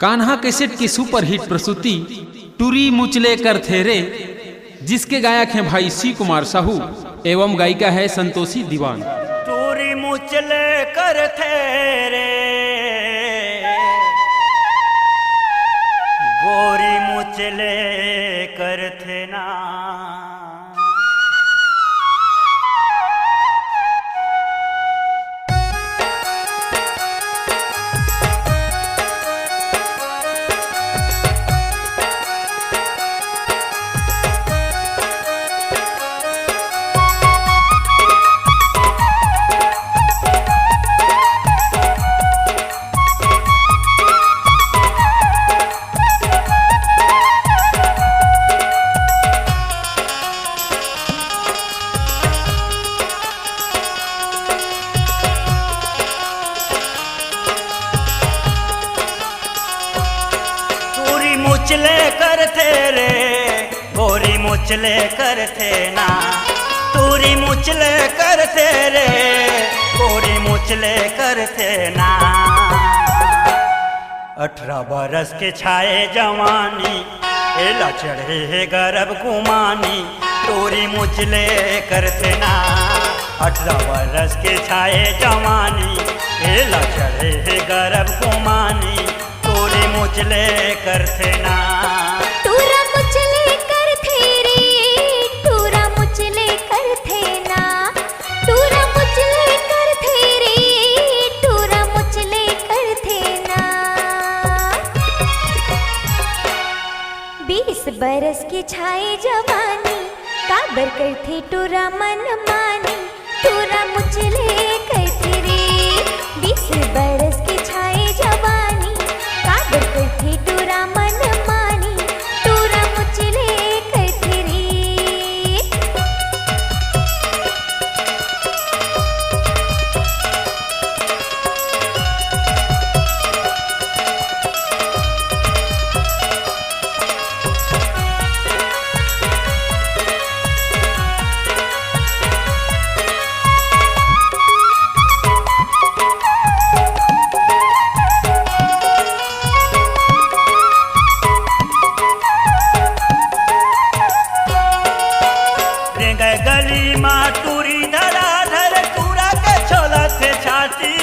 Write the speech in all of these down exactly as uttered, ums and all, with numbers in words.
Kanha cassette की superhit प्रस्तुति टूरी मुचले करथे रे, जिसके गायक हैं भाई सी कुमार साहू एवं गायिका है संतोषी दीवान। टूरी मुचले करथे रे, गोरी मुचले करथे ना। टूरी मुचले करथे रे, गोरी मुचले करथे ना। टूरी मुचले करथे रे, गोरी मुचले करथे ना। अठारह बरस के छाए जवानी, एला चढ़े हे गरब गुमानी। टूरी मुचले करथे ना। अठारह बरस के छाए जवानी, एला चढ़े हे गरब गुमानी। टूरी मुचले करथे ना। टूरा मुचले करथे रे, टूरा मुचले करथे ना। टूरा मुचले करथे रे, टूरा मुचले करथे ना। बीस बरस के छाए जवानी, काबर करथे टूरा मन मानी। टूरा मुचले करथे रे, बीस बरस के छाए जवानी, काबर करथे टूरा मन मानी। टूरा मुचले करथे रे। रेंगय गली मा टूरी धरा धर, टूरा के छोलत हे छाती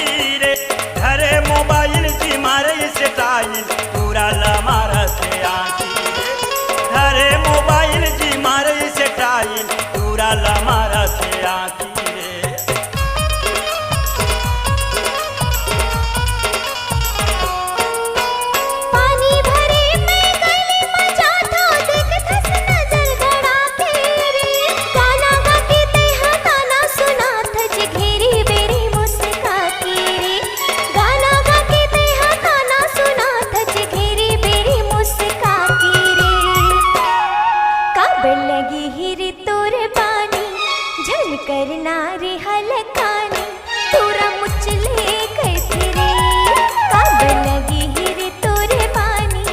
रे। धरे मोबाइल जी मारे स्टाइल, टूरा ल मारत हे आँखी रे। धरे मोबाइल जी मारे स्टाइल, टूरा ल मारत हे आँखी रे। पानी भरे मैं गली म जाथों, देखथस नजर गड़ा के रे। गाना गा के तैं हा ताना सुनाथस, घेरी बेरी मुस्का के रे। गाना गा के तैं हा ताना सुनाथस, घेरी बेरी मुस्का के रे। काबर लगी ही रे तोर पानी, झन करना रे हलकानी। टूरा मुचले करथे रे, काबर लगी ही रे तोर पानी,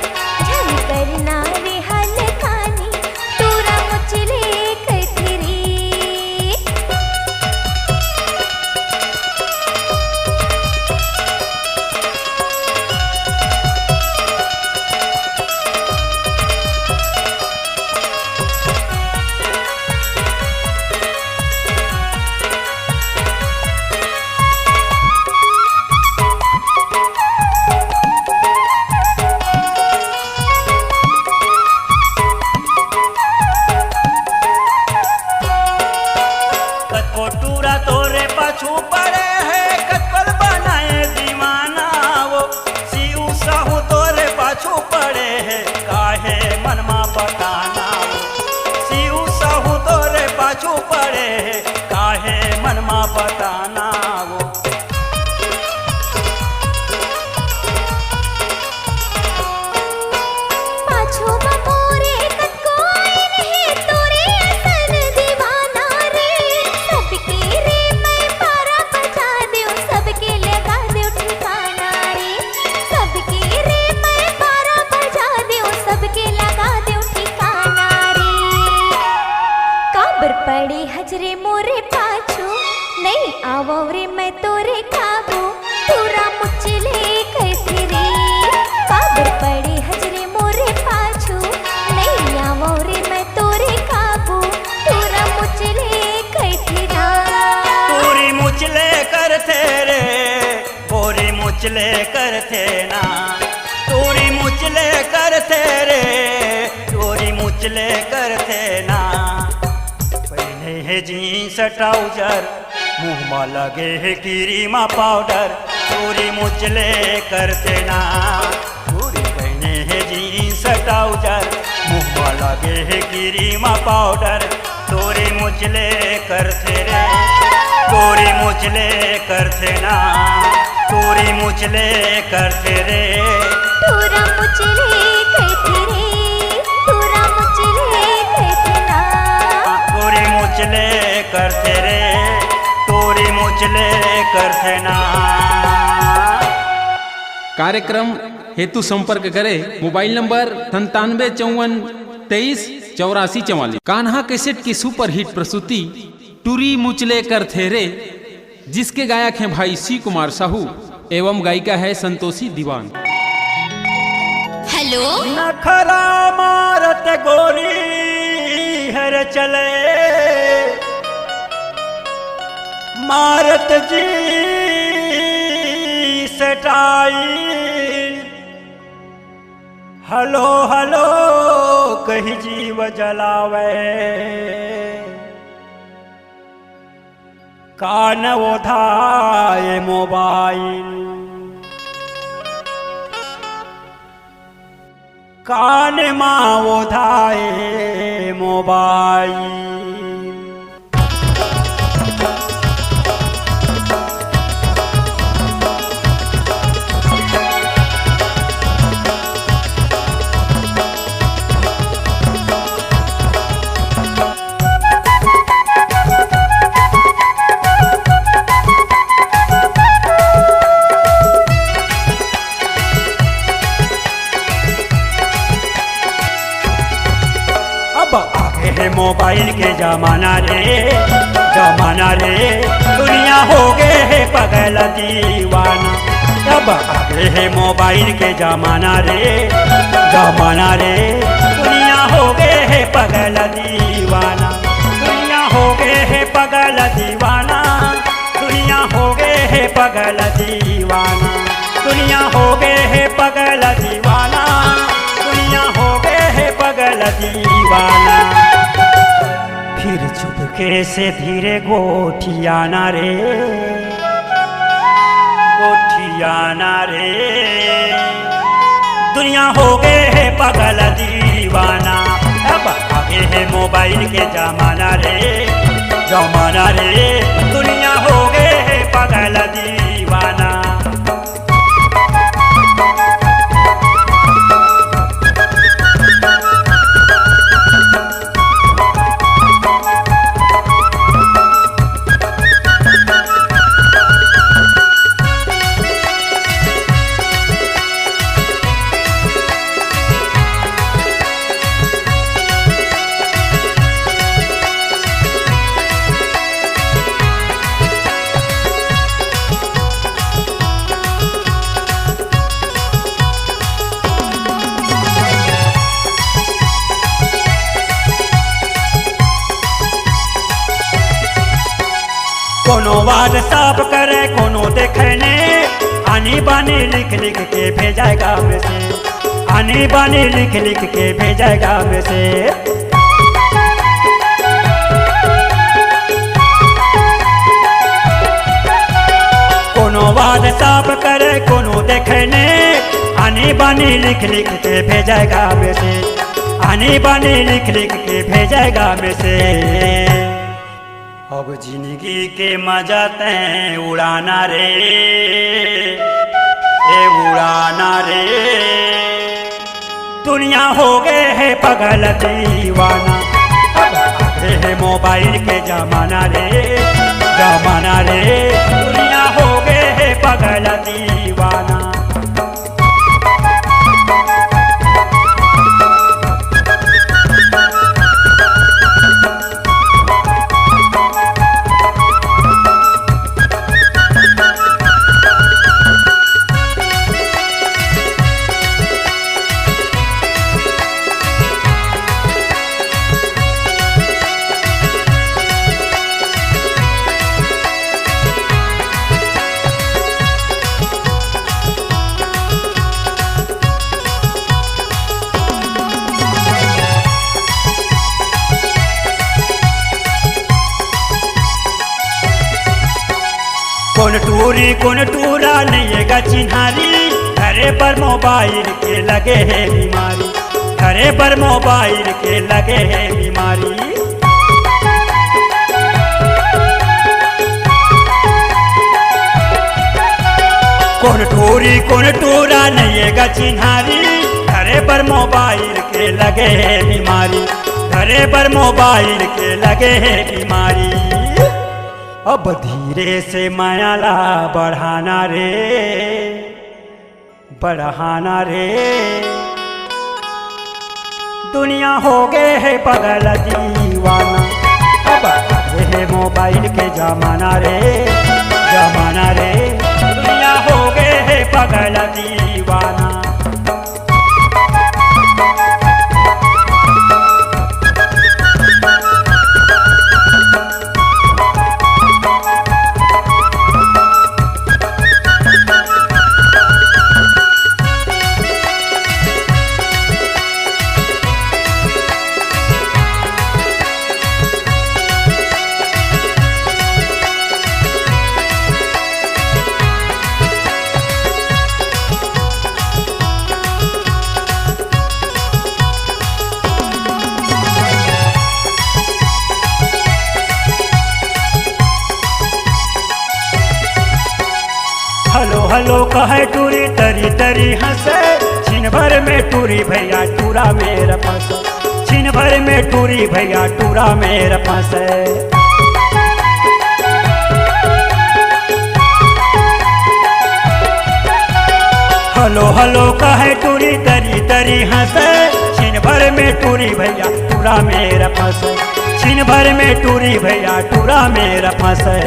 झन करना रे हलकानी। टूरा मुचले करथे रे। कतको टूरा तोरे पाछू पड़े हे, कतको ल बनाए दीवाना वो। शिव साहू तोरे पाछू पड़े हे, काहे मन मा बताना वो। शिव साहू तोरे पाछू पड़े हे, काहे मन मा बताना वो। पाछू म मोरे कतको आइन हे तोरे असन दीवाना रे। सबके रे मैं पारा बजा देव, सबके लगा देव ठिकाना रे। सबके रे मैं पारा बजा देव, सबके लगा देव ठिकाना रे। काबर पड़े हस रे मोरे पाछू, नइ आवंव रे मैं तोरे काबू। टूरा मुचले करथे रे, काबर ले करथे ना। पहिने हे जींस ट्राउजर, मुंह म लगे हे क्रीम पाउडर, टूरी मुचले करथे ना। टूरी पहिने हे जींस ट्राउजर, मुंह म लगे हे क्रीम पाउडर, टूरी मुचले करथे रे। टूरी मुचले करथे ना। टूरी मुचले करथे रे। टूरा मुचले करथे रे, टूरा मुचले करथे ना। टूरी मुचले करथे रे, टूरी मुचले करथे ना। कार्यक्रम हेतु संपर्क करे मोबाइल नंबर संतानवे चौवन तेईस चौरासी चौवालीस। कान्हा कैसेट की सुपरहिट प्रस्तुति टूरी मुचले करथे रे, जिसके गायक हैं भाई सी कुमार साहू एवं गायिका है संतोषी दीवान। हेलो। नखरा मारत गोरी हर चले, मारत जी सटाई, हेलो हेलो कही जीव जलावे। कान ओधाए मोबाइल, कान मा ओधाए मोबाइल। अब आगे हे मोबाइल के जमाना रे, जमाना रे, दुनिया हो गे हे पगल दीवाना। अब आगे हे मोबाइल के जमाना रे, जमाना रे, दुनिया हो गे हे पगल दीवाना। दुनिया हो गे हे पगल दीवाना, दुनिया हो गे हे पगल दीवाना। दुनिया हो गे हे पगल दीवाना, दुनिया हो गे हे पगल दीवाना। फिर चुपके से धीरे गोठियाना रे, गोठियाना रे। दुनिया हो गे हे पगल दीवाना, अब आगे हे मोबाइल के जमाना रे, जमाना रे। दुनिया हो गे हे पगल दीवाना। कोनो WhatsApp करे, कोनो देखे ने, आनी बानी लिख लिख के भेजाए गा मैसेज, आनी बानी लिख लिख के भेजाए गा मैसेज। कोनो WhatsApp करे, कोनो देखे ने, आनी बानी लिख लिख के भेजाए गा मैसेज, आनी बानी लिख लिख के भेजाए गा मैसेज। अब जिंदगी के मजा तैं उड़ाना रे, ए उड़ाना रे। दुनिया हो गे हे पगल दीवाना, अब आगे हे मोबाइल के जमाना रे, जमाना रे। दुनिया हो गे हे पगल दीवाना। कोन टूरा नइये गा चिन्हारी, धरे बर मोबाइल के लगे हे बीमारी, धरे बर मोबाइल के लगे हे बीमारी। कोन टूरी कोन टूरा नइये गा चिन्हारी, धरे बर मोबाइल के लगे हे बीमारी, धरे बर मोबाइल के लगे हे बीमारी। अब धीरे से मया ला बढ़ाना रे, बढ़ाना रे। दुनिया हो गे हे पगल दीवाना, अब आगे हे मोबाइल के जमाना रे, जमाना रे। दुनिया हो गे हे पगल दीवाना। हेलो हेलो कहे टूरी, तरी तरी हंसे। छिन भर में टूरी भैया टूरा मेर फंसे, छिन भर में टूरी भैया टूरा मेर फंसे। हेलो हेलो कहे टूरी, तरी तरी हंसे। छिन भर में टूरी भैया टूरा मेर फंसे, छिन भर में टूरी भैया टूरा मेर फंसे।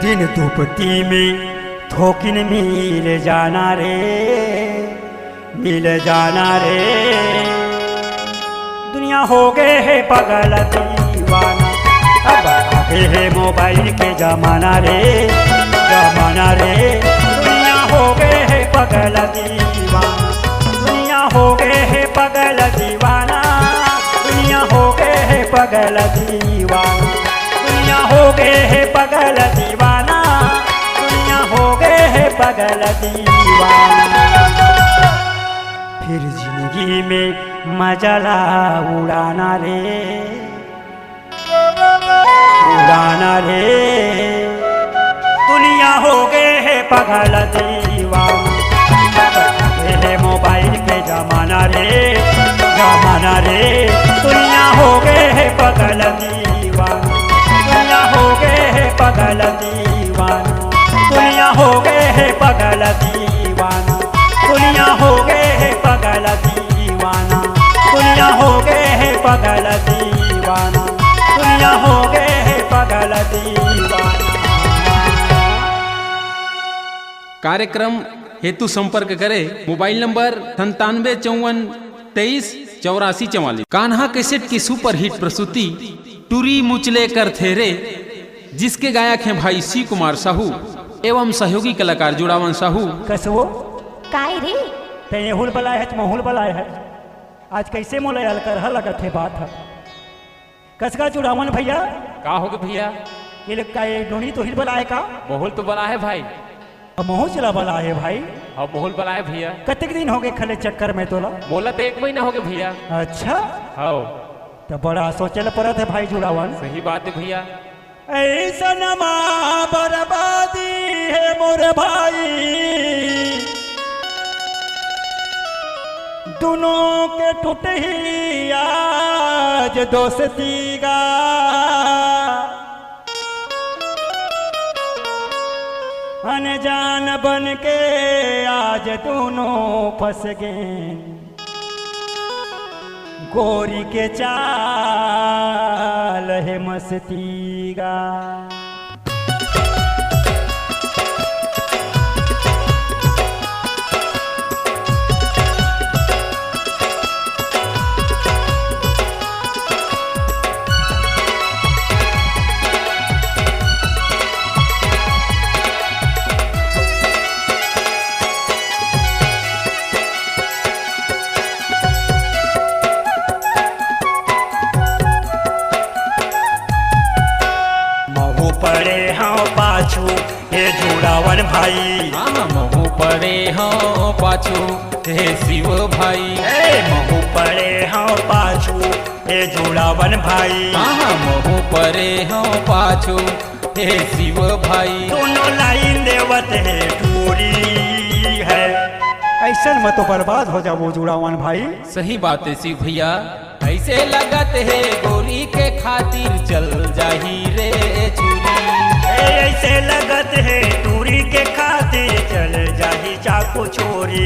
दिन दुपट्टी में थोकिन मिल जाना रे, मिल जाना रे। दुनिया हो गे हे पगल दीवाना, अब आगे हे मोबाइल के जमाना रे, जमाना रे। दुनिया हो गे हे पगल दीवाना, दुनिया हो गे हे पगल दीवाना, दुनिया हो गे हे पगल दीवाना। दुनिया हो गे हे पगल दीवाना, दुनिया हो गे हे पगल दीवाना। फिर जिंदगी में मजा ला उड़ाना रे, उड़ाना रे। दुनिया हो गे हे पगल दीवाना, हे मोबाइल के जमाना रे, जमाना रे। दुनिया हो गे हे पगल दीवाना, दुनिया हो गे हे पगल दीवाना, दुनिया हो गे हे पगल दीवाना, दुनिया हो गे हे पगल दीवाना, दुनिया हो गे हे पगल दीवाना, दुनिया हो गे हे पगल दीवाना। कार्यक्रम हेतु संपर्क करें मोबाइल नंबर संतानवे चौवन तेईस चौरासी चवालीस। कान्हा कैसेट की सुपरहिट प्रस्तुति टुरी मुचले करथे रे, जिसके गायक हैं भाई शिव कुमार साहू एवं सहयोगी कलाकार जुड़ावन साहू। कसवो? काय रे? ते एहुल बलाय है, महूल बलाय है। आज कैसे मोला अलकरहा लगत हे बात ह। कस गा जुड़ावन भैया? का होगे भैया? ये लोग का ये नोनी तो हिल बलाय का? महूल तो बलाय हे भाई। अब महूल चला बलाय हे भाई। अब महूल बलाय हे भैया। कतेक दिन होगे खले चक्कर में तोला? मोला तो एक महीना होगे भैया। अच्छा। हाँ। त बड़ा सोचे ल परत हे भाई जुड़ावन। सही बात हे भैया। ऐसन मा बर्बादी हे मोर भाई, दुनों के टूटही आज दोस्ती गा। अनजान बन के आज दुनों फंस गे। गोरी के चाल हे मस्ती गा। भाई। हाँ, महूँ पड़े हँव पाछू, हे शिव भाई। ए, महूँ पड़े हँव पाछू, हे जुड़ावन भाई। हाँ, महूँ पड़े हँव पाछू, हे शिव भाई। दोनों लाइन देवत हे टूरी हे। अइसन म तो बर्बाद हो जाबो जुड़ावन भाई। सही बात हे शिव भैया। अइसे लगत हे गोरी के खातिर चल जाही रे छुरी। ए, अइसे लगत हे टूरी के खातिर चल जाही चाकू छुरी।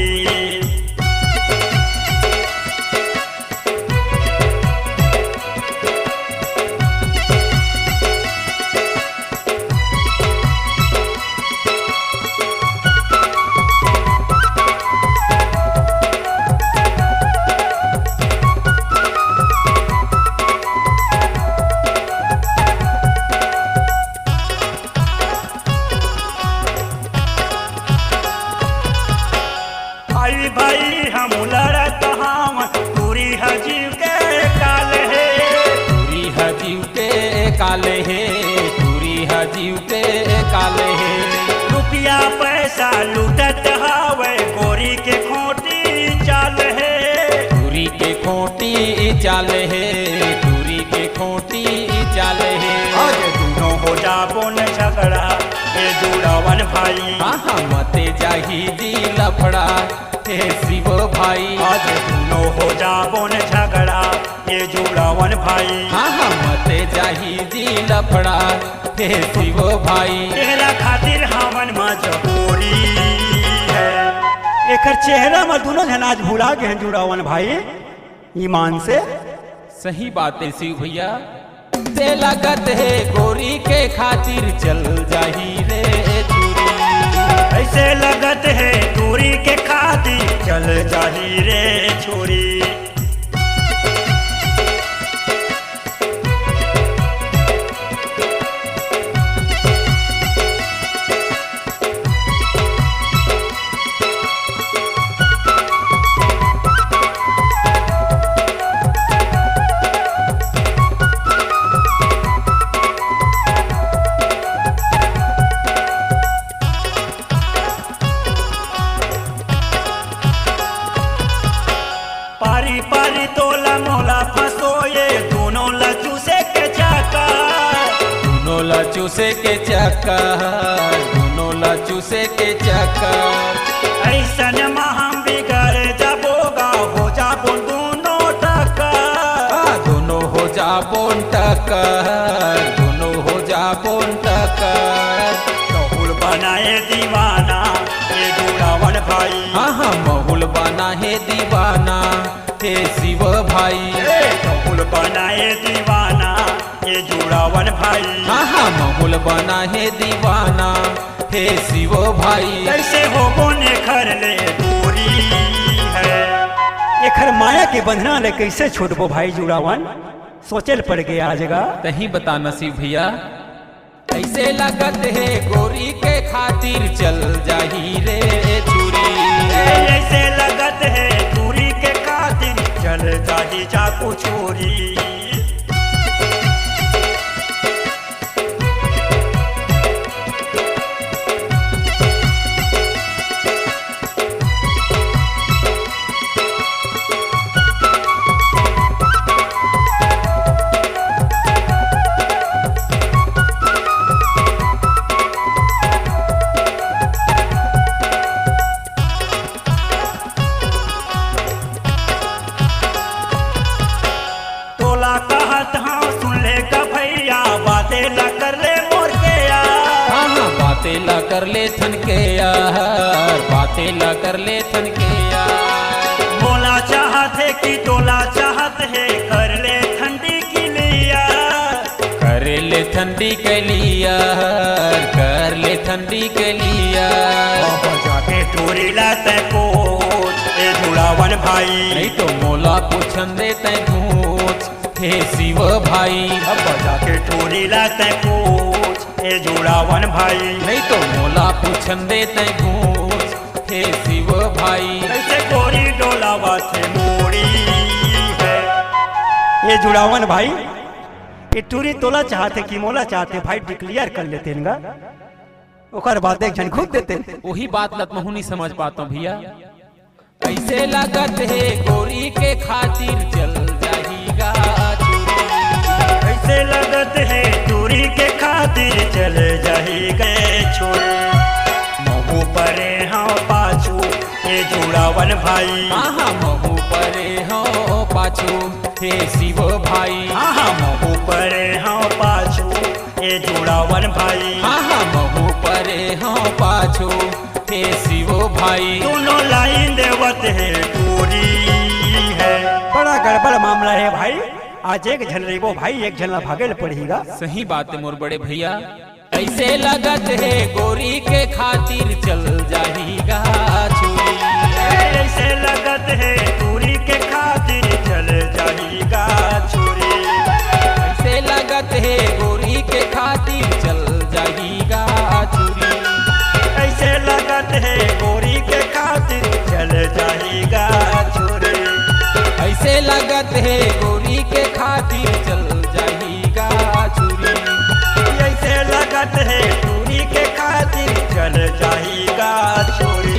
भाई, भाई, हम लड़त हवन, टूरी ह जीव के काल हे। टूरी ह जीव के काल हे, टूरी ह जीव के काल हे। रुपया पैसा लूटत हवय, गोरी के खोटी चाल हे। टूरी के खोटी चाल हे, टूरी के खोटी चाल हे। आज दूनों हो जाबो न झगड़ा, ए जुड़ावन भाई। हाँ, हाँ, मते जाही जी लफड़ा, हे शिव भाई। आज दूनों हो जाबो न झगड़ा, ए जुड़ावन भाई। हाँ, हाँ, मते जाही जी लफड़ा, हे शिव भाई। तेरा खातिर हमन मजबूरी हे। एकर चेहरा म दूनों झन आज भुला गे हन जुड़ावन भाई, ईमान से। सही बात हे शिव भैया। अइसे लगत हे गोरी के खातिर चल जाही रे छुरी। अइसे लगत हे टूरी के खातिर चल जाही रे छुरी। पारी पारी तोला मोला फंसोए, दूनों ला चूसे के चक्कर। दूनों ला चूसे के चक्कर, दूनों ला चूसे के चक्कर। अइसन म हम बिगड़ जाबो गा, हो जाबो दूनों टक्कर। हाँ, दूनों हो जाबो टक्कर, दूनों हो जाबो टक्कर। राहुल बनाए दीवाना, ए जुड़ावन भाई। हाँ, हाँ, महूँ ल बना हे दीवाना, हे शिव भाई। ए, महूँ ल बना हे दीवाना, ए जुड़ावन भाई। हाँ, हाँ, महूँ ल बना हे दीवाना, हे शिव भाई। कइसे होबो न एखर ले दूरी हे। एखर माया के बंधना ले कइसे छूटबो भाई जुड़ावन? सोचे ल पड़ गे आज गा। तहीं बता न शिव भैया। अइसे लगत हे गोरी के खातिर चल जाही रे छुरी। अइसे लगत हे टूरी के खातिर चल जाही चाकू छुरी। तोला कहत हँव सुन ले गा भैया, बाते ला कर ले मोर के यार। हाँ, हाँ, बाते ला कर ले थन के यार, बाते ला कर ले थन के यार। मोला चाहत हे कि तोला चाहत हे, कर ले ठंडी के लिया। कर ले ठंडी के लिया, कर ले ठंडी के लिया। अब जाके टूरी ला तैं पूछ, ए जुड़ावन भाई। नहीं तो मोला पूछन दे तैं पूछ, हे शिव भाई। अब जाके टूरी ला तैं पूछ, ए जुड़ावन भाई। नहीं तो मोला पूछन दे तैं पूछ, हे शिव भाई। कइसे गोरी डोलावत हे मूड़ी हे। ए जुड़ावन भाई, ए टूरी तोला चाहत हे कि मोला चाहत हे भाई, declare कर लेते हैं गा। ओकर बाद एक झन घूंप देते। वही बात ल महू नहीं समझ पाता भैया। ऐसे लगत हे गोरी के खातिर चल जाही गा छुरी। ऐसे लगत हे टूरी के खातिर चल जाही गा छुरी। महू परे हंव पाछू, ए जुड़ावन भाई। हाँ, हाँ, महू परे हंव पाछू, हे शिव भाई। हाँ, हाँ, महू परे हंव पाछू, ए जुड़ावन भाई। हाँ, हाँ, महू परे हंव पाछू, हे शिव भाई। दोनों लाइन देवत हे टूरी हे। बड़ा गड़बड़ मामला हे भाई, आज एक झन रहिबो भाई, एक झन ला भागे ल पड़ही गा। सही बात हे मोर बड़े भैया। ऐसे लगत हे गोरी के खातिर चल जाही गा छुरी। ऐसे लगत हे टूरी के खातिर चल जाही गा छुरी। ऐसे लगत हे गोरी के खातिर चल जाही गा छुरी। ऐसे लगत हे गोरी के खातिर चल जाही गा छुरी। ऐसे लगत हे गोरी के खातिर चल जाही गा छुरी। ऐसे लगत हे टूरी के खातिर चल जाही गा छुरी।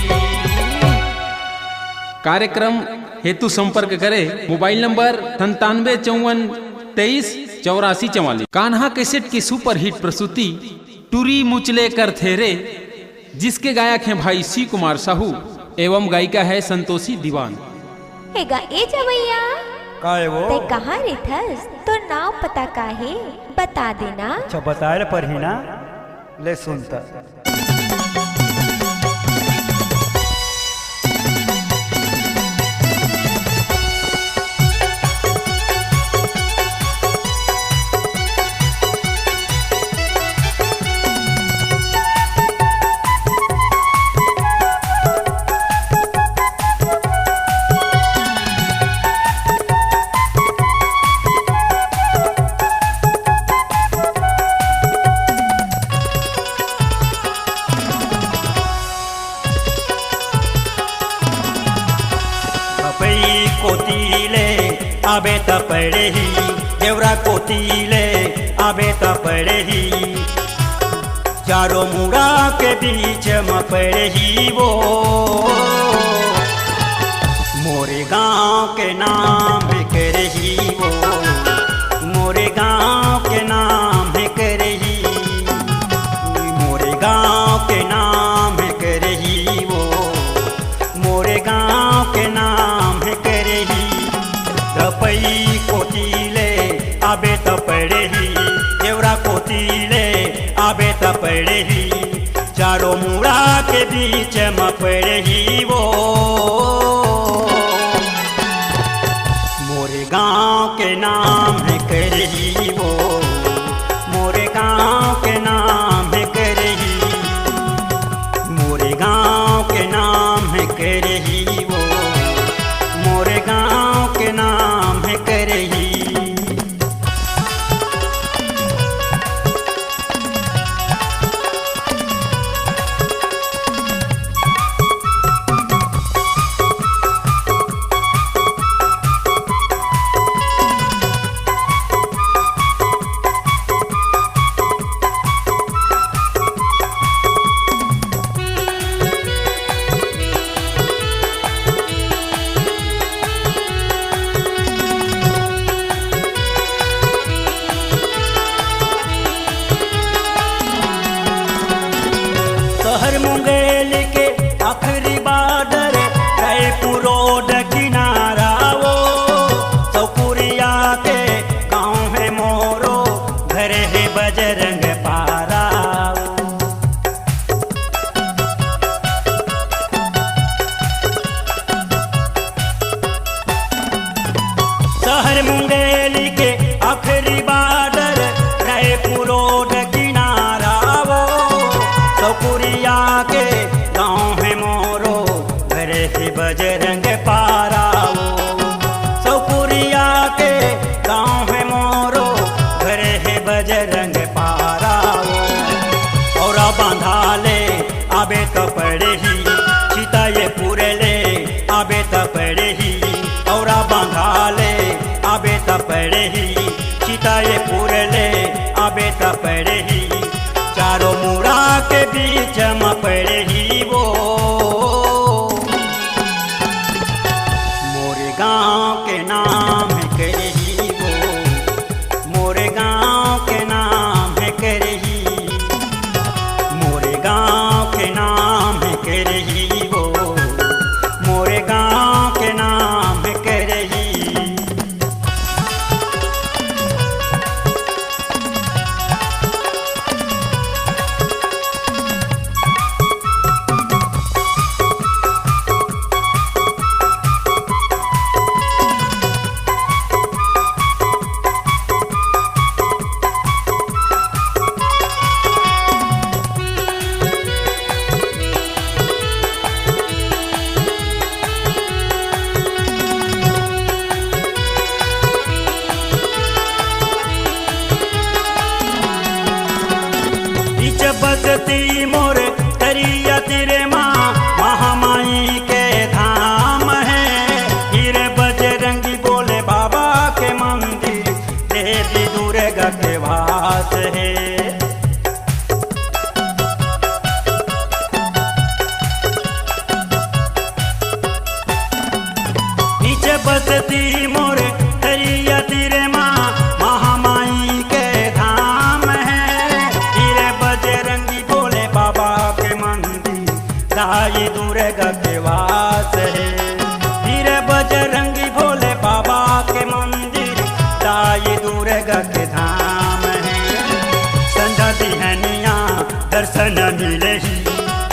कार्यक्रम हेतु संपर्क करे मोबाइल नंबर संतानवे चौवन तेईस चौरासी चवालीस। कान्हा कैसेट की सुपरहिट प्रस्तुति टूरी मुचले करथे रे, जिसके गायक हैं भाई सी कुमार साहू एवं गायिका है संतोषी दीवान। हे गा ए जवैया, का हे वो? तैं कहाँ रहिथस? तोर नाव पता का हे? बता देना। अच्छा, बताए ल परही ना, ले सुन त। अबई कोती ले आबे त पड़ही, देवरा कोती ले आबे त पड़ही। चारों मुड़ा के बीच म पड़ही वो, मोरे गांव के नाम करही वो, मोरे गांव के नाम करही, मोरे गांव के नाम करही वो, मोरे गांव के नाम हे करही। रपई कोती ले आबे त पड़ही, देवरा कोती ले आबे त पड़ही। चारों मुड़ा के बीच म पड़ही वो, मोरे गांव के नाम हे करही वो, मोरे गांव के नाम हे करही, मोरे गांव के नाम हे करही वो, मोरे गांव के नाम हे करही। शहर मुंगेली के आखिरी बॉर्डर, रायपुर रोड किनारा वो, सौकुरिया के गाँव हे मोरो, घर हे बजरंग पारा वो। शहर मुंगेली के आखिरी बॉर्डर, रायपुर रोड किनारा वो, सौकुरिया के गाँव हे मोरो, घर हे बजरंग पारा वो। सौकुरिया के गाँव हे मोरो, घर हे बजरंग पारा वो। औरा बांधा ले आबे त पड़ही, चिताएपुर ले आबे त पड़ही, औरा बांधा ले आबे त पड़ही, चिताए बसती मोरे तरिया तीरे मा महामाई के धाम हे। तीरे बजरंगी भोले बाबा के मंदिर, दाई दुर्गा के वास हे। तीरे बजरंगी भोले बाबा के मंदिर, दाई दुर्गा के धाम हे। संझा बिहनिया दर्शन मिलही,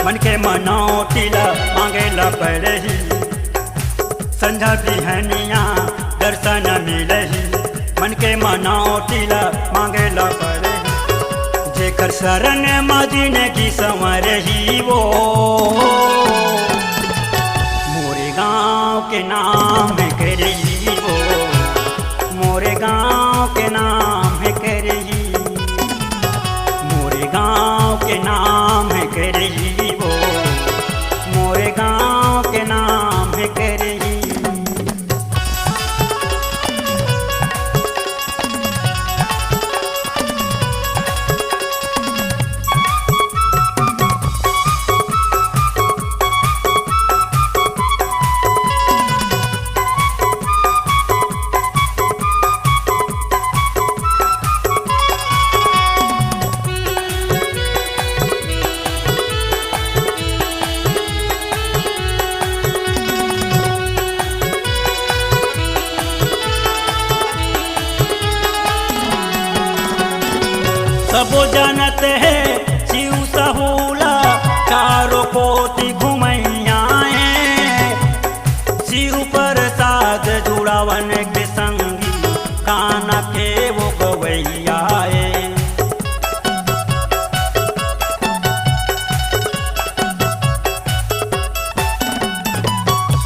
मन के मनौती ला मांगे ला पड़ही। संझा बिहनिया दर्शन मिलही, मन के मनौती ला मांगे ला पड़ही। जेकर शरण म जिनगी संवरही वो, मोरे गांव के नाम करही वो, मोरे गांव के नाम करही, मोरे गांव के नाम करही वो, मोरे गांव के नाम करही। सबो जानत हे शिव सहूला, चारों कोति घुमैया हे। शिव प्रसाद जुड़ावन के संगी, गाना के वो गवैया हे।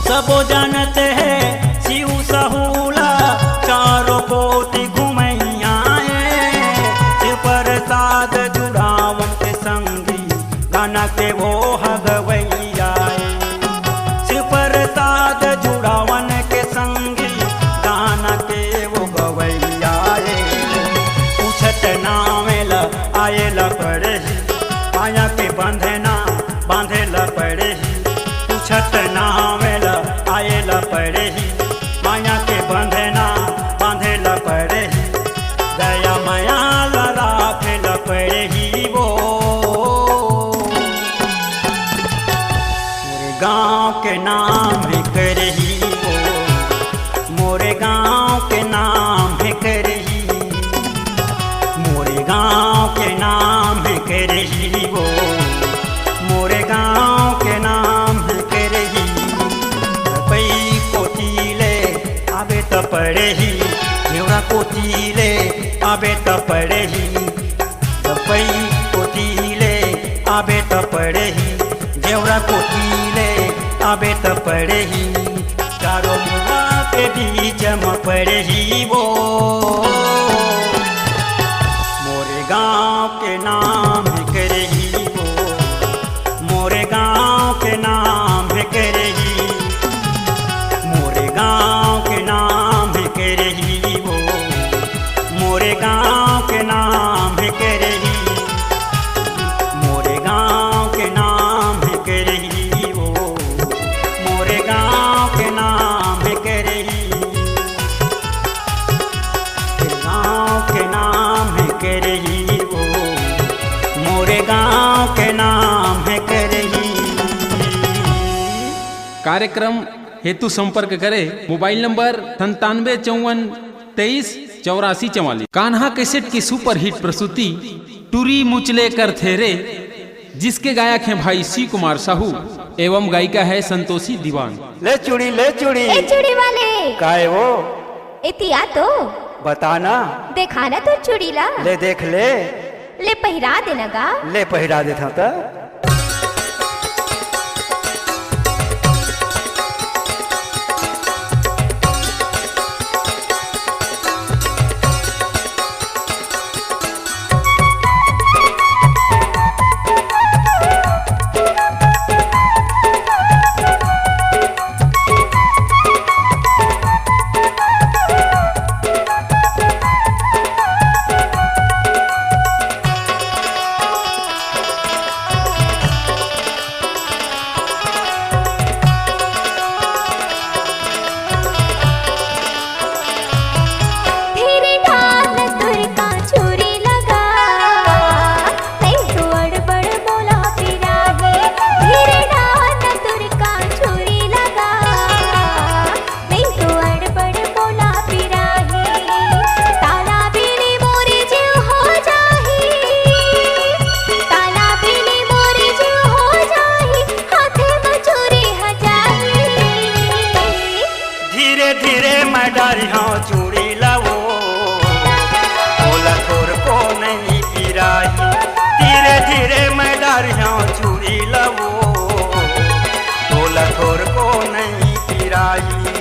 सबो जानत हे शिव सहूला, चारों कोति घुमैया हे। शिव प्रसाद जुड़ावन के संगी, गाना के वो ह गवैया हे। शिव प्रसाद जुड़ावन के संगी, गाना के वो गवैया हे। पूछत नाम ल आए ल पड़ही, माया के बंधना बांधे ल पड़ही। पूछत नाम ल आए ल पड़ही, माया के बंधना बांधे ल पड़ही। दया माया ल राखे ल पड़ही वो, मोरे गांव के नाम हे करही वो, मोरे गांव के नाम हे करही, मोरे गांव के नाम हे करही वो, मोरे गांव के नाम हे करही। पई कोति ले आबे त पड़ही, घेवरा कोति ले आबे त पड़ही। पई कोति ले आबे त पड़ही, घेवरा कोति ले आबे त पड़ही। चारों मुआ के बीच म पड़ही वो, मोरे गांव के नाम करही वो, मोरे गांव के नाम करही, मोरे गांव के नाम करही वो, मोरे गांव के नाम करही, मोरे गांव के नाम करही वो, मोरे गांव के नाम करही, गांव के नाम करही वो, मोरे गांव के नाम करही। कार्यक्रम हेतु संपर्क करे मोबाइल नंबर संतानवे चौवन तेईस चौरासी चवालीस। कान्हा कैसेट की सुपरहिट प्रस्तुति टुरी मुचले करथे रे, जिसके गायक हैं भाई शिव कुमार साहू एवं गायिका है संतोषी दीवान। ले चूड़ी, ले चूड़ी। ए चूड़ी वाले। काय वो? एती आ तो। बता ना। देखा ना तो चूड़ी ला। ले देख ले। ले पहिरा दे ना गा। ले पहिरा देथंव त। धीरे मैं डारिहौं चूड़ी लवो, तोला थोरको नइ पिराही। धीरे धीरे मैं डारिहौं चूड़ी लवो, तोला थोरको नइ पिराही।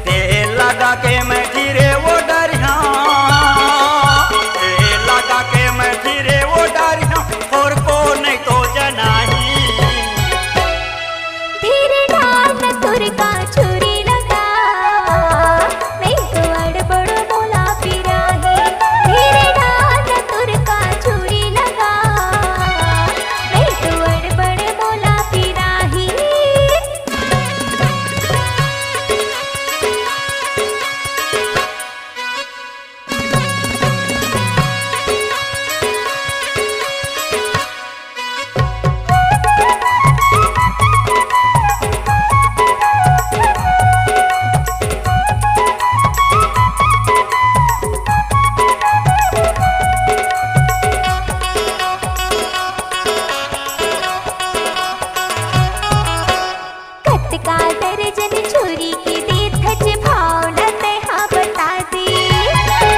तेल लगा के मैं धीरे वो डारिहौं, तेल लगा के मैं धीरे वो डारिहौं, थोरको नइ तो जनाही। धीरे डार न तुरका चूड़ी लगा, नहीं तो अड़बड़ मोला पिराही। धीरे डार न तुरका चूड़ी लगा, नहीं तो अड़बड़ मोला पिराही। कतका दर्जन छुरी के देथच भाव ल तैहा बता दे।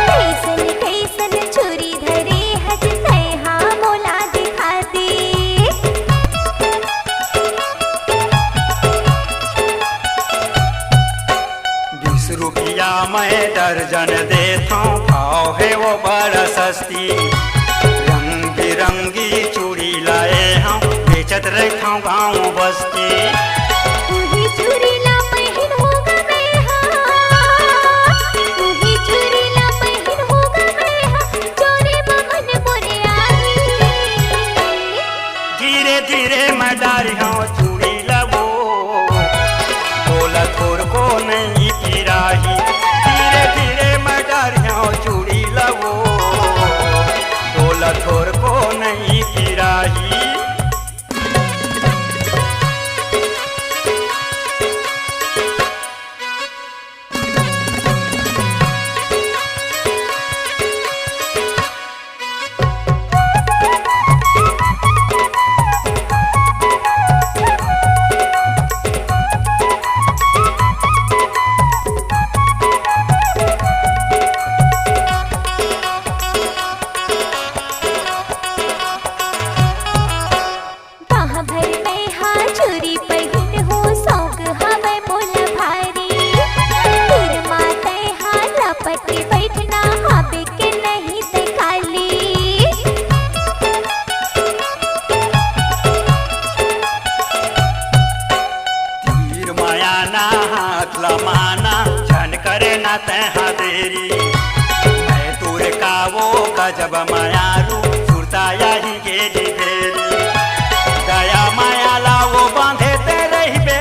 कइसन कइसन छुरी धरे हच तैहा मोला दिखा दे। बीस रुपया मैं दर्जन देथौं, भाव हे वो बड़ा सस्ती। रंग बिरंगी चूड़ी लाए हौं, बेचत रहिथौं गाँव बस्ती। उही चूड़ी ला पहिन होगा मैं हा, उही चूड़ी ला पहिन होगा मैं हा, चोरी बमन मोरे आही। धीरे धीरे मैं डारिहौं चूड़ी लवो, तोला थोरको नइ पिराही। धीरे धीरे मैं डारिहौं चूड़ी लवो, तोला थोरको नइ पिराही। बाँह भर मैं हा चूरी पहिन हूँ, सौंग हवय मोला भारी। तीर मा तैं हा लपट बइठना, आबे के नहीं तैं काली। तीर माया ना हाथ ला माना, झन करे ना तैं हा देरी। मैं तोर का वो गजब मायारू, सुरता याही गेली फेरी। दया माया ला वो बांधे तैं रहिबे,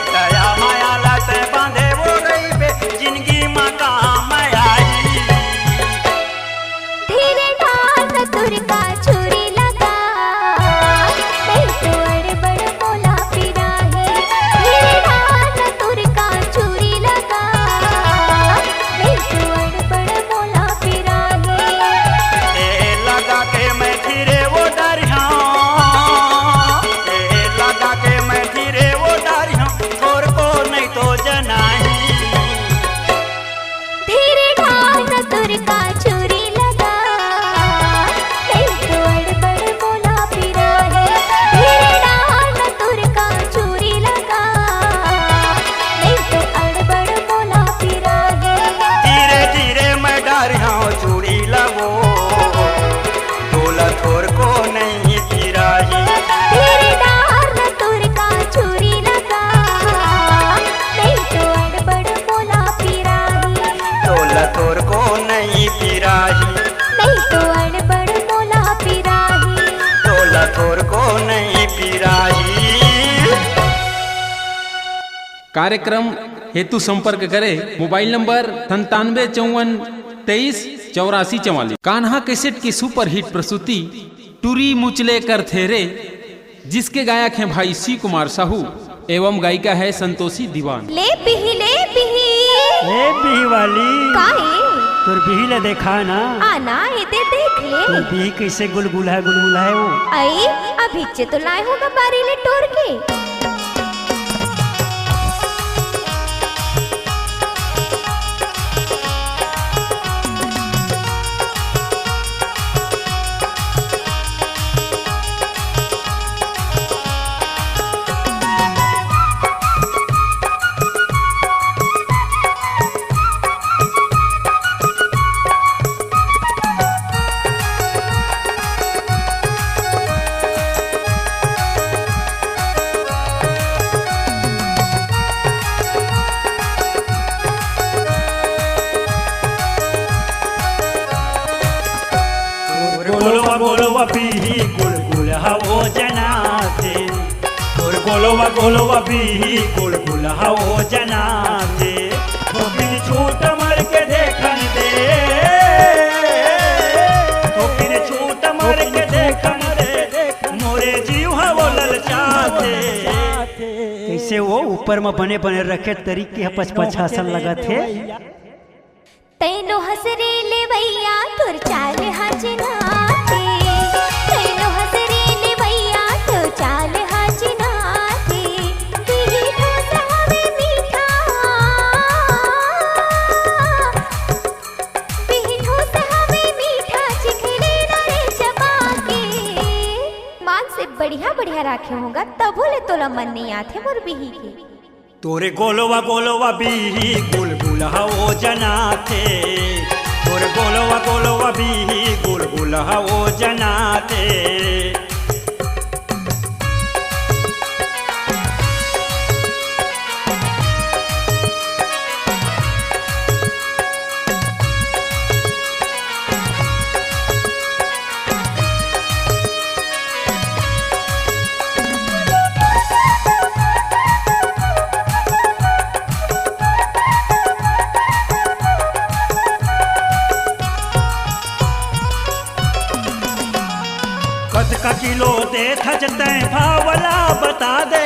दया माया ला तैं बांधे वो रहिबे, जिंदगी मा काम आही। धीरे डार न तुरका चूरी लगा, नहीं तो अड़बड़ मोला पिराही। धीरे डार न तुरका चूरी लगा, नहीं तो अड़बड़ मोला पिराही। ए लगा के मैं धीरे वो डरिया, ए लगा के मैं धीरे वो डरिया, थोरको नहीं तो जनाही। धीरे डार न तुरका चूरी लगा, नहीं तो अड़बड़ मोला पिराही। धीरे डार न तुरका चूरी लगा, नहीं तो अड़बड़ मोला पिराही। धीरे धीरे मैं डारिया चूड़ी लवो, तोला थोरको नहीं पिराही। धीरे डार न तुरका चूरी लगा, नहीं तो अड़बड़ मोला पिराही। तोला थोरको नहीं पिराही। नहीं तो अड़बड़ मोला पिराही। तोला थोरको नहीं पिराही। कार्यक्रम हेतु संपर्क करे मोबाइल नंबर संतानवे चौवन तेईस चौरासी चवालीस। कान्हा कैसेट की सुपरहिट प्रस्तुति टुरी मुचले करथे रे, जिसके गायक हैं भाई शिव कुमार साहू एवं गायिका है संतोषी दीवान। ले पिही, ले पिही। ए बिही वाली, का ए? तोर बिही ला देखा ना। आना, एदे देख ले। तोर बिही कैसे गुलगुला है, गुलगुला है वो। आई, अभी चे तो लाए होगा बारी ले टोर के। गोलवा गोलवा बिही गुलगुल हवो जनाथे, थोकिन छूट मर के देखन दे, थोकिन छूट मर के देखन दे, मोरे जीव हवो ललचाथे। कइसे वो ऊपर म बने बने रखे तरीके ह पचपच असन लगत हे। तैनो हंस रे लेवैया तोर चाल हा चिन्हाथे, तैनो हंस रे लेवैया तोर चाल हा चिन्हाथे। बिही ठोस हवे मीठा, बिही ठोस हवे मीठा, चिखले न रे चबा के। मान से बढ़िया बढ़िया राखे होगा, तभो ले तोला मन नइ आथे मोर बिही के। तोरे गोलवा गोलवा बिही गुलगुल हवो जनाथे, तोरे गोलवा गोलवा बिही गुलगुल हवो जनाथे। कतका किलो देथच तैं भाव ला बता दे,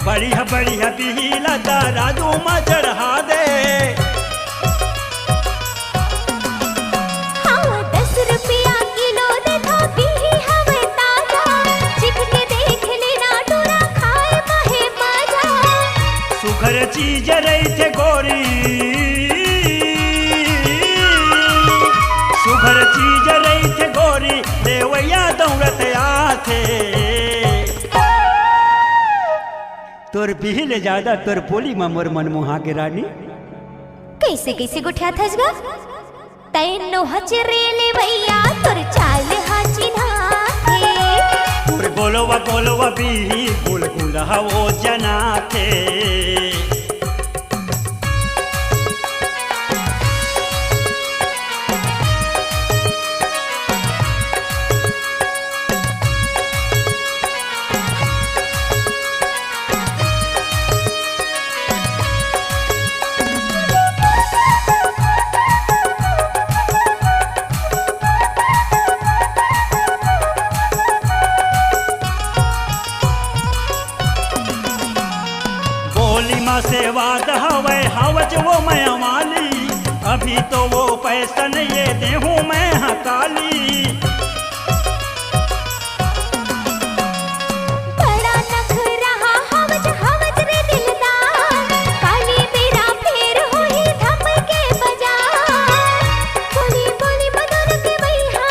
बढ़िया बढ़िया बिही ला त राजू म चढ़ा दे। हाँ, दस रुपया किलो देथों बिही हवय ताजा, चिख के देख लेना टूरा खाए म हे मजा। सुघर चीज रहिथे गोरी, सुघर चीज रहिथे गोरी, लेवइया दौड़त आथे। तोर बिही ले जादा तोर बोली म मोर मन मोहा गे रानी। कइसे कइसे गोठियाथस गा? तैनो हंस रे लेवैया तोर चाल हा चिन्हाथे। तोर गोलवा गोलवा बिही गुलगुल हवो जनाथे। बोली म सेवाद हवय, हवच वो मया वाली, अभी तो वो पैसा नइ ये देहूं मैं हकाली। बड़ा नखरा हवच, हवच रे दिलदार, काली बेरा फेर होही धमके बजार। बोली, बोली मदन के बइहा,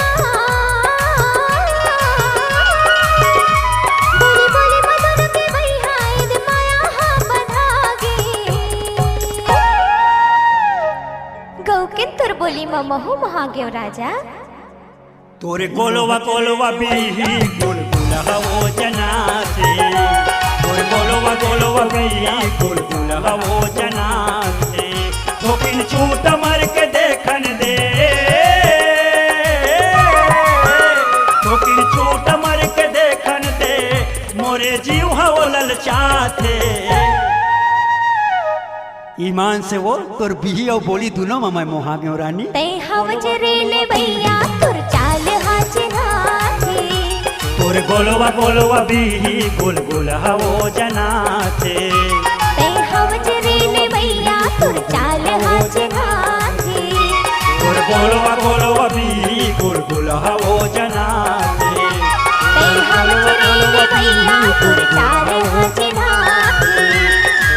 बोली, बोली मदन के बइहा, एदे माया हा बंधा गे। गऊ के तोर बोली म महू मोहा गेंव राजा। तोरे गोलवा गोलवा बिही गुलगुल हवो जनाथे, तोरे गोलवा गोलवा बिही गुलगुल हवो जनाथे। थोकिन छूट मर के देखन दे, थोकिन छूट मर के देखन दे, मोरे जीव हवो ललचाथे। ईमान से वो तोर बिही अउ बोली दूनों म मैं मोहा गेंव रानी। तैं हवच रे लेवैया तोर चाल हा चिन्हाथे। तोर गोलवा गोलवा बिही गुलगुल हवो जनाथे। तैं हवच रे लेवैया तोर चाल हा चिन्हाथे। तोर गोलवा गोलवा बिही गुलगुल हवो जनाथे। तैं हवच रे लेवैया तोर चाल हा चिन्हाथे।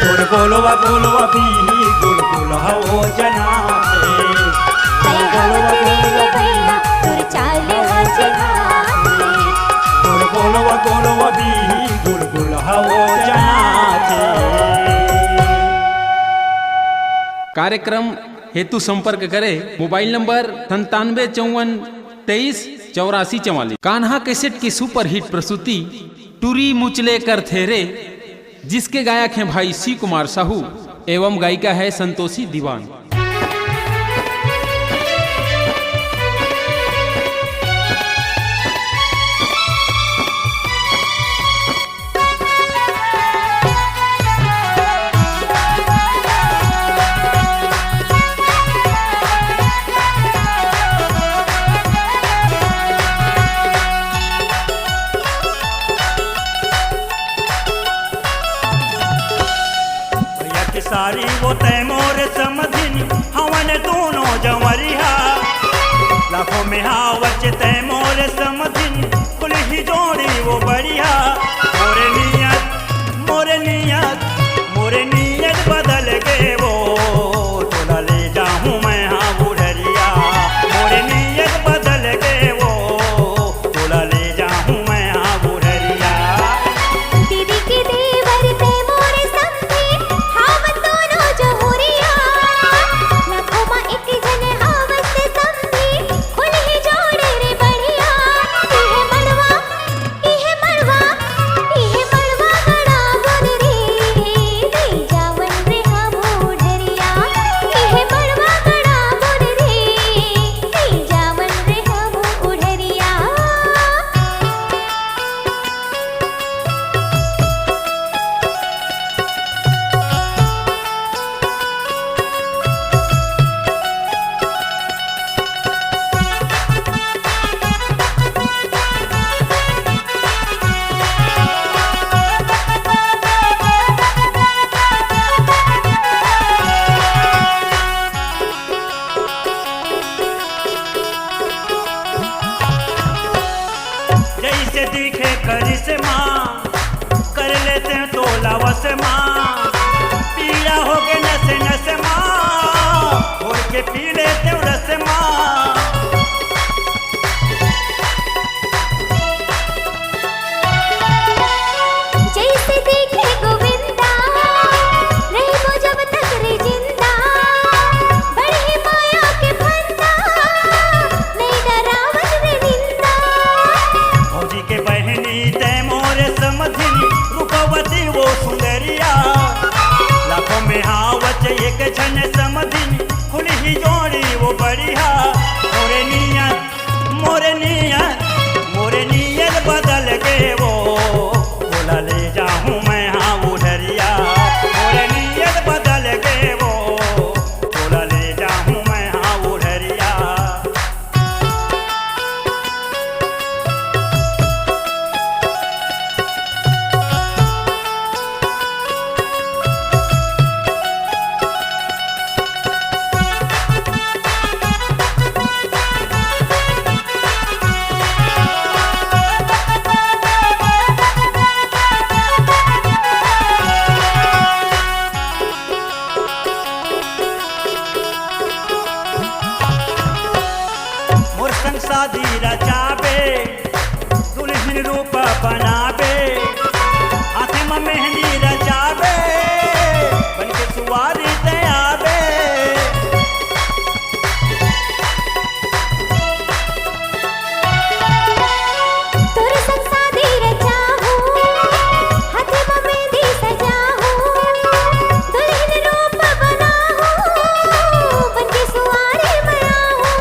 तोर गोलवा गोलवा बिही गुलगुल हवो जनाथे। तैं हवच रे लेवैया तोर चाल हा चिन्हाथे। तोर गोलवा गोलवा बिही गुलगुल हवो जनाथे। कार्यक्रम हेतु संपर्क करे मोबाइल नंबर संतानवे चौवन तेईस चौरासी चवालीस। कान्हा कैसेट की सुपरहिट प्रस्तुति टुरी मुचले करथे रे, जिसके गायक हैं भाई शिव कुमार साहू एवं गायिका है संतोषी दीवान। सारी वो तय मोर समधिन, हवन दोनों जंवरिया। लाखों में हावच तय मोर समधिन, खुलही जोड़ी वो बढ़िया। मोरे नियत, मोरे नियत, मोरे नियत बदल गे वो, तोला ले जाहूं मैं हाँ बुढ़रिया। मोरे नियत बदल गे वो, तोला ले जाहूं मैं हाँ बुढ़रिया। दीदी के देवर ते मोरे समधी, हावत दोनों जहुरिया। लाखों मा एक जन हावत समधी, खुलही जोड़ी रे बढ़िया। इहे मड़वा, इहे मड़वा, इहे मड़वा गड़ा बोल रे, दे जावन रे हाँ बुढ़रिया। इहे मड़वा गड़ा बोल रे, दे जावन रे हाँ बुढ़रिया। जइसे दिखे करिश्मा, कर लेते तोला वश मा। पीला होगे नस नस मा, घोर के पी लेते रस मा। जइसे दिखे गोविंदा, रहिबो जब तक रे जिंदा। बढ़े माया के फंदा, नइ डरावन रे निंदा। भौजी के बहिनी तय मोरे समधिन, रूपवती वो सुंदरिया। लाखों में हावच एक झन समधिन, खुलही जोड़ी वो बढ़िया। मोरे नियत, मोरे नियत, मोरे नियत बदल गे वो, तोला ले जाहूं मैं हाँ बुढ़रिया। मोरे नियत बदल गे वो, तोला ले जाहूं मैं हाँ बुढ़रिया। मोर संग शादी रचाबे, दुल्हन रूप बनाबे, हाथे म मेहंदी रचाबे, बन के सुवारी ते आबे। तोर संग शादी रचाहूं, हाथे म मेहंदी सजाहूं, दुल्हन रूप बनाहूं, बन के सुवारी म आहूं।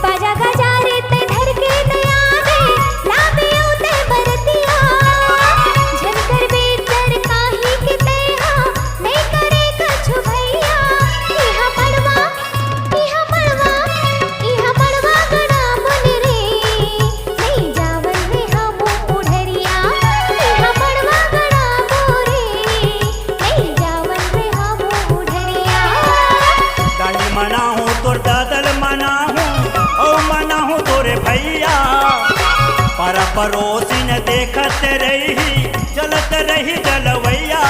बाजा गाजा रे ते धर के नया दे, लाबे ओ ते बरतिया। झन करबे डर काहे के ते हा, नइ करे कछु भैया। इहा मड़वा, इहा मड़वा, इहा मड़वा गड़ा बोल रे, नइ जावन रे हम बुढ़रिया। इहा मड़वा गड़ा बोल रे, नइ जावन रे हम बुढ़रिया। दाई मनाहूं तोर दादल मनाहूं, अउ मनाहूं तोरे भैया। पारा परोसिन देखत रही, जलत रही जलवैया।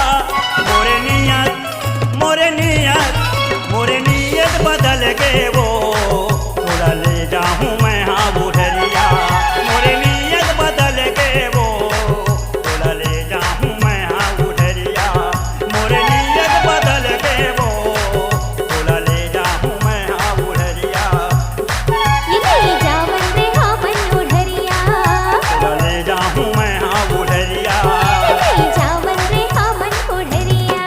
मोरे नियत, मोरे नियत, मोरे नियत बदल गे वो, तोला ले जाहूं मैं हाँ बुढ़रिया। मोरे नियत बदल गे वो, तोला ले जाहूं मैं हाँ बुढ़रिया। मोरे नियत बदल गे वो, तोला ले जाहूं मैं हाँ बुढ़रिया। ये ले जावन रे हमन बुढ़रिया। तोला ले जाहूं मैं हाँ बुढ़रिया। ये ले जावन रे हमन बुढ़रिया।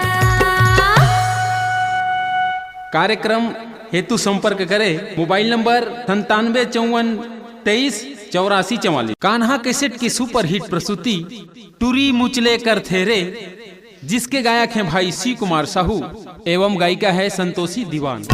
कार्यक्रम हेतु संपर्क करे मोबाइल नंबर संतानवे चौवन तेईस चौरासी चवालीस। कान्हा कैसेट की सुपरहिट प्रस्तुति टुरी मुचले करथे रे, जिसके गायक हैं भाई शिव कुमार साहू एवं गायिका है संतोषी दीवान।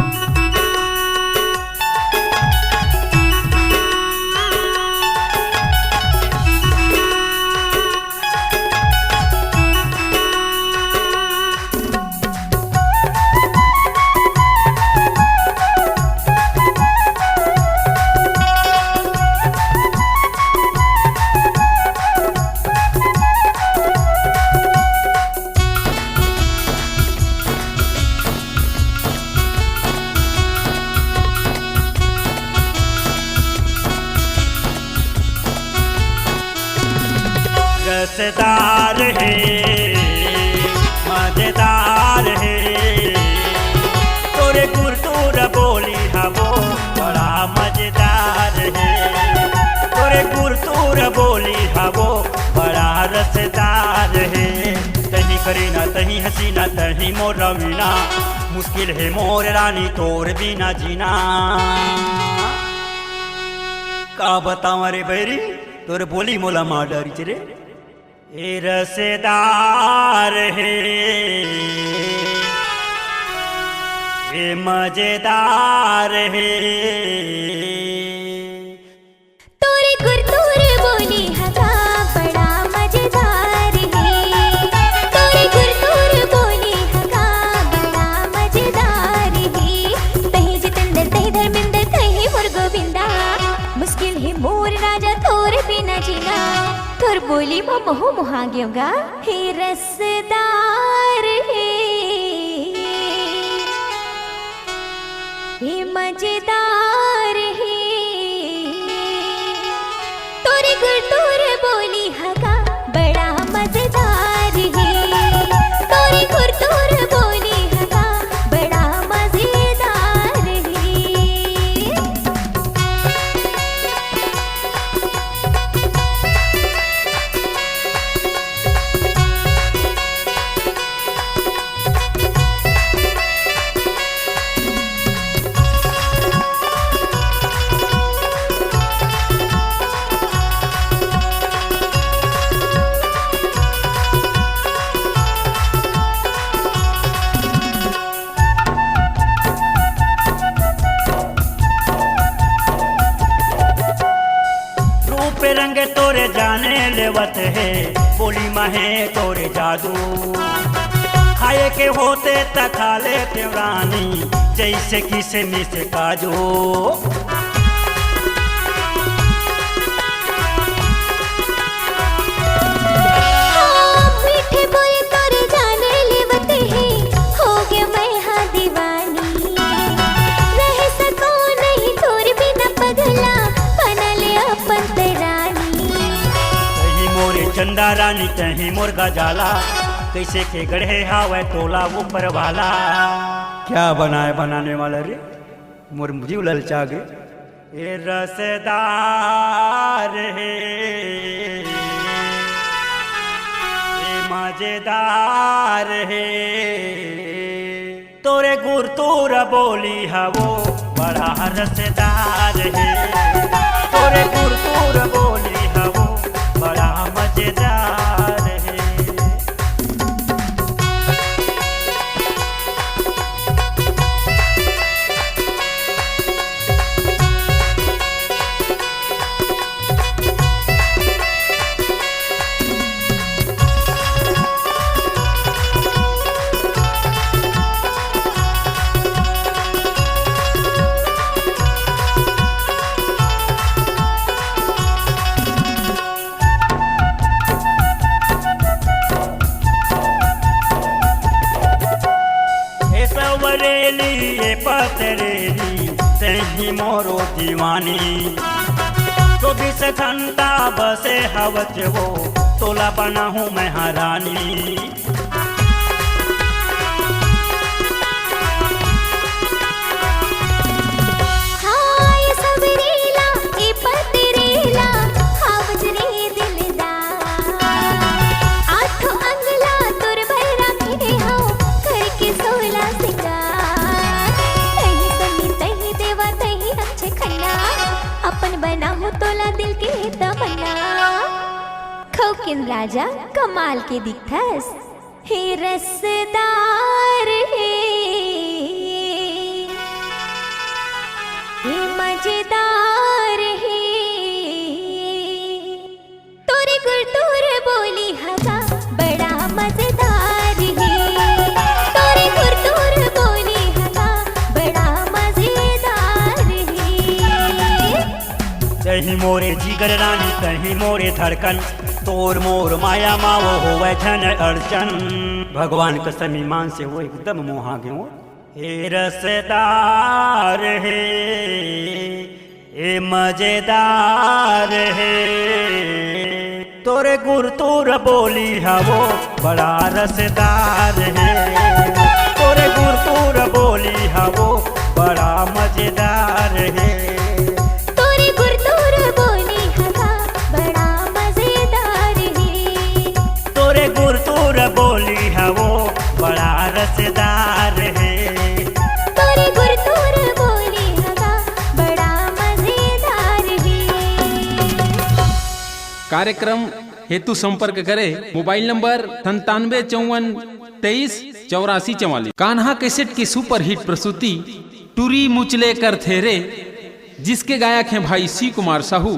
मजेदार हे, मजेदार हे, तोरे गुरतुर बोली हवो, बड़ा मजेदार हे। तोरे गुरतुर बोली हवो, बड़ा रसदार हे। तहीं करीना, तहीं हसीना, तहीं मोर रवीना, मुश्किल हे मोर रानी तोर बिना जीना। का बतावं रे बैरी, तोर बोली मोला मार डारिस रे। ए रसदार हे, ए मजेदार हे। तोरे गुरतुर बोली हका बड़ा मजेदार हे। तोरे गुरतुर बोली हका बड़ा मजेदार हे। तहीं जितेंद्र, तहीं धर्मेंद्र, तहीं मोर गोविंदा। मुश्किल हे मोर राजा तोर बिना जीना। तोर बोली म महूं मोहा गेंव गा। हे रसदार हे, हे मजेदार हे। तोरे गुरतुर बोली हका बड़ा मजेदार हे। तोरे गुरतुर बोली हका बड़ा मजेदार हे। रूप रंग तोरे जाने लेवत हे, बोली म हे तोरे जादू। खाए के होते त खा लेतेंव रानी, जइसे किसमिस काजू। हाँ, मीठे बोल तोर जाने लेवत हे, हो गे मैं हाँ दीवानी। रह सकों नहीं तोर बिना पगला, बना ले अपन ते रानी। तहीं मोरे चंदा रानी, तहीं मोर गजाला, कइसे के गढ़े हावय तोला ऊपर वाला। क्या बनाए बनाने वाला रे, मोर जीव ललचा गे। ए रसदार हे, ए मजेदार हे, तोरे गुरतुर बोली हवो बड़ा रसदार हे, तोरे गुरतुर बोली हवो बड़ा मजेदार हे। ए सवरेली, ए पतरेली, तहीं मोरो दीवानी। चौबीस घंटा बसे हवच वो, तोला बनाहूँ मैं हाँ रानी। हाय सबरेला, ए पतरेला, हावज रे दिलदार। आठों अंगला तोर बर राखे हंव, करके सोला सिंगार। तहीं सन्नी, तहीं देवा, तहीं अक्षय खन्ना, अपन बनाहूँ तोला दिल के तमन्ना। खौकिन राजा कमाल के दिखथस। हे रसदार हे, हे मजेदार हे, तोरे गुरतुर बोली हगा बड़ा मजेदार हे, तोरे गुरतुर बोली हगा बड़ा मजेदार हे। तहीं मोरे जिगर रानी, तहीं मोरे धड़कन, तोर मोर माया मा वो होवय झन अड़चन। भगवान कसम ईमान से वो एकदम मोहा गेंव। हे रसदार हे, ए मजेदार हे। तोरे गुरतुर बोली हवो बड़ा रसदार हे, तोरे गुरतुर बोली हवो बड़ा मजेदार हे। तोरे गुरतुर बोली हवा बड़ा मजेदार हे। तोरे गुरतुर बोली हवो बड़ा रसदार हे। तोरे गुरतुर बोली हवा बड़ा मजेदार हे। कार्यक्रम हेतु संपर्क करे मोबाइल नंबर संतानवे चौवन तेईस चौरासी चवालीस। कान्हा कैसेट की सुपरहिट प्रस्तुति टुरी मुचले करथे रे, जिसके गायक हैं भाई शिव कुमार साहू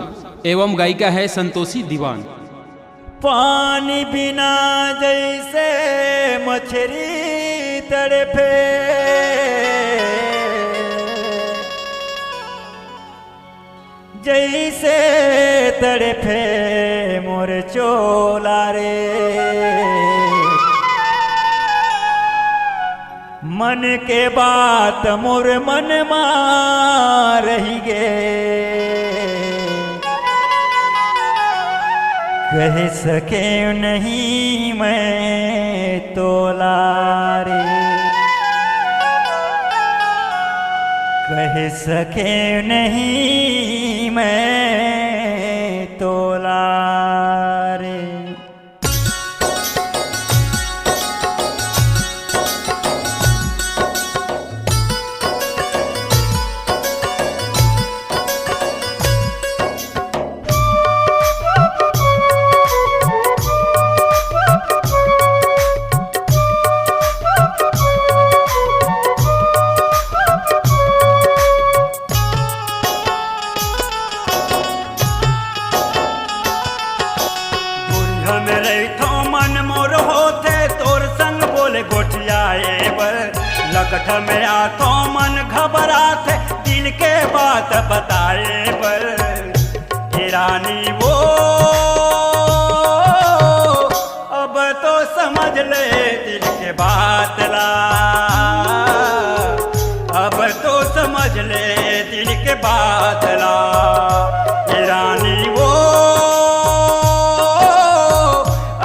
एवं गायिका है संतोषी दीवान। पानी बिना जैसे मछरी तड़फे, जैसे तड़फे मोर चोला रे। मन के बात मोर मन मा रहि गे, कह सके नहीं मैं तोला रे, कह सके नहीं मैं तोला रे। बुढ़ में रहिथो मन मोर होथे, तोर संग बोले गोठियाए बर। लकठ में आथो मन घबराथे, दिल के बात बताए बर। ए रानी वो, अब तो समझ ले दिल के बात ला, अब तो समझ ले दिल के बात ला, ए रानी वो,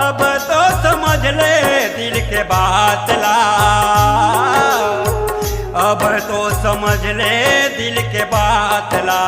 अब तो समझ ले दिल के बात ला, अब तो समझ ले दिल के बात ला।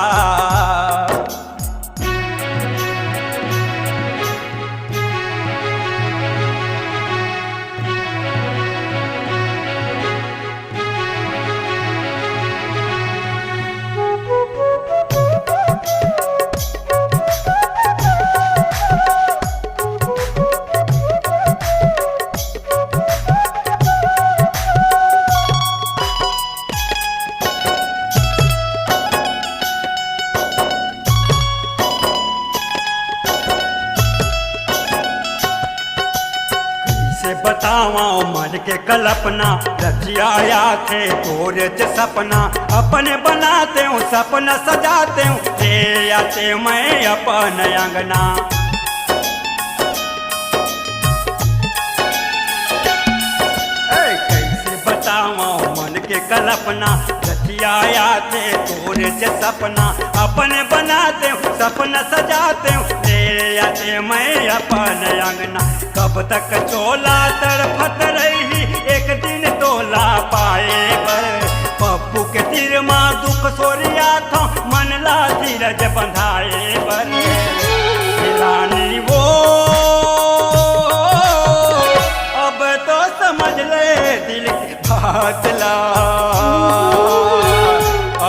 कइसे बतावंव मन के कल्पना, रतिया आथे तोरे च सपना, अपने बनातेंव सपना सजातेंव, ले आतेंव मैं अपन अंगना। ए, कइसे बतावंव मन के कल्पना, रतिया आथे तोरे च सपना, अपने बनातेंव सपना सजातेंव, ले आतेंव मैं अपन अंगना। कब तक चोला तड़फत रही, एक दिन तोला पाए बर। पप्पू के तीर मा दुख सोरियाथंव, मन ला धीरज बंधाए बर। रानी वो, अब तो समझ ले दिल के बात ला,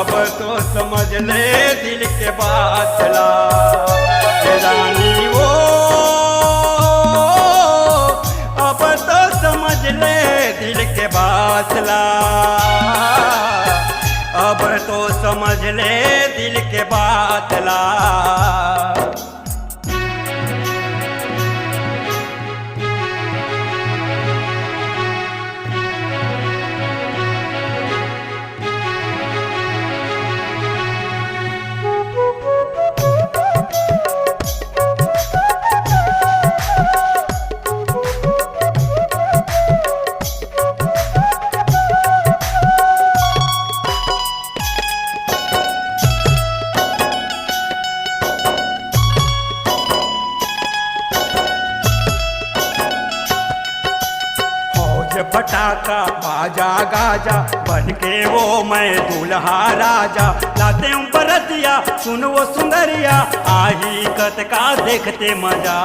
अब तो समझ ले दिल के बात ला। ए रानी वो, अब तो समझ ले दिल के बात ला, अब तो समझ ले दिल के बात ला। बन के वो मैं दूल्हा राजा, लाते हूँ बरतिया, सुन वो सुंदरिया, आही कतका देखते मजा।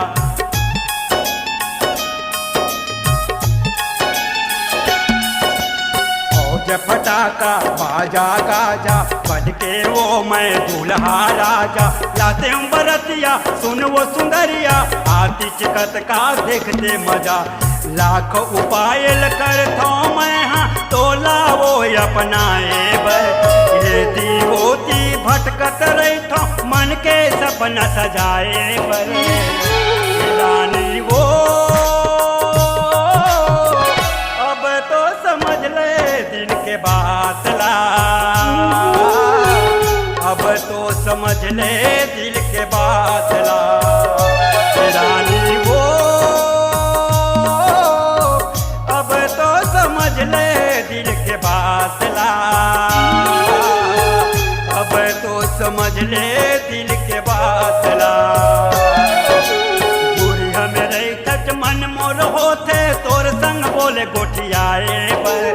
फौज फटाका बाजा गाजा, बन के वो मैं दूल्हा राजा, लाते हूँ बरतिया, सुन वो सुंदरिया, आतिच कतका देखते मजा। लाख उपाय ल करथौं मैं हा तोला वो अपनाए बर। एती ओती भटकत रहिथौं मन के सपना सजाए बर। रानी वो अब तो समझ ले दिल के बात ला। अब तो समझ ले दिल के बात ला। रानी वो अब तो समझ ले दिल के बात ला। अब तो समझ ले दिल के बात ला। दूरी हमें रही सच मन मोर होथे, तोर संग बोले गोठियाए बर।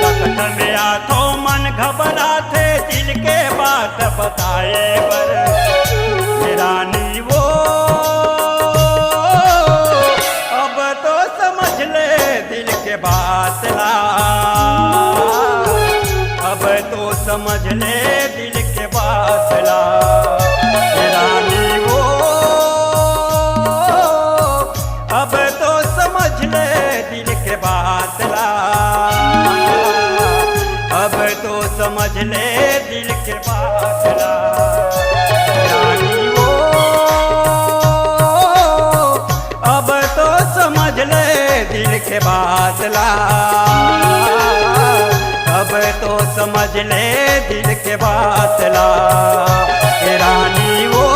लखत में आथो मन घबराथे, दिल के बात बताए बर। हे रानी वो अब तो समझ ले दिल के बात ला। अब तो समझ ले दिल के बात ला। हे रानी वो अब तो समझ ले दिल के बात ला। अब तो समझ ले दिल के बात ला। रानी वो अब तो समझ ले दिल के बात ला। अब तो समझ ले दिल के बात ला। हे रानी वो